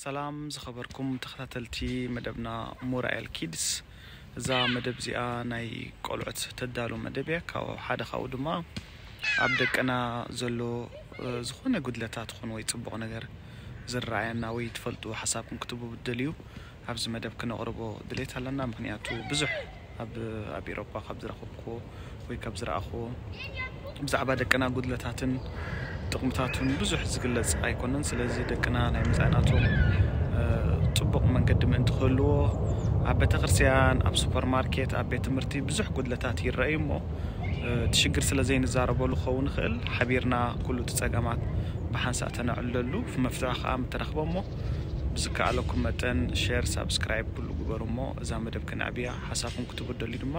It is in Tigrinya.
ሰላም ዝኸበርኩም ተኸታተልቲ መደብና ሞራኤል ኪድስ። እዛ መደብ እዚኣ ናይ ቆልዑት ተዳሉ መደብ እያ። ካብ ሓደ ካብኡ ድማ ኣብ ደቅና ዘሎ ዝኾነ ጉድለታት ኹን ወይ ፅቡቕ ነገር ዝረኣየና ወይ ትፈልጡ ሓሳብኩም ክትቡ ብደልዩ ኣብዚ መደብ ክነቕርቦ ድሌት ኣለና። ምክንያቱ ብዙሕ ኣብ ኣብ ኤሮፓ ካብ ዝረኸብኩዎ ወይ ካብ ዝረኣኹዎ ብዛዕባ ደቅና ጉድለታትን ጥቕምታቱን ብዙሕ ዝግለጽ ኣይኮነን። ስለዚ ደቅና ናይ መጻእናቶም ጽቡቕ መንገዲ ምእንቲ ክህልዎ ኣብ ቤተክርስትያን፣ ኣብ ሱፐርማርኬት፣ ኣብ ቤት ትምህርቲ ብዙሕ ጉድለታት ይረኣዩ እሞ እቲ ሽግር ስለ ዘይንዛረበሉ ክኸውን ይኽእል። ሓቢርና ኩሉ እቲ ጸገማት ብሓንሳእ ተነዕልለሉ መፍትሒ ከዓ ምተረኽበ እሞ ብዝከኣለኩም መጠን ሸር ሳብስክራይብ ኩሉ ግበሩ እሞ እዛ መደብ ክነዕብያ ሓሳብኩም ክትቡ ደልዩ ድማ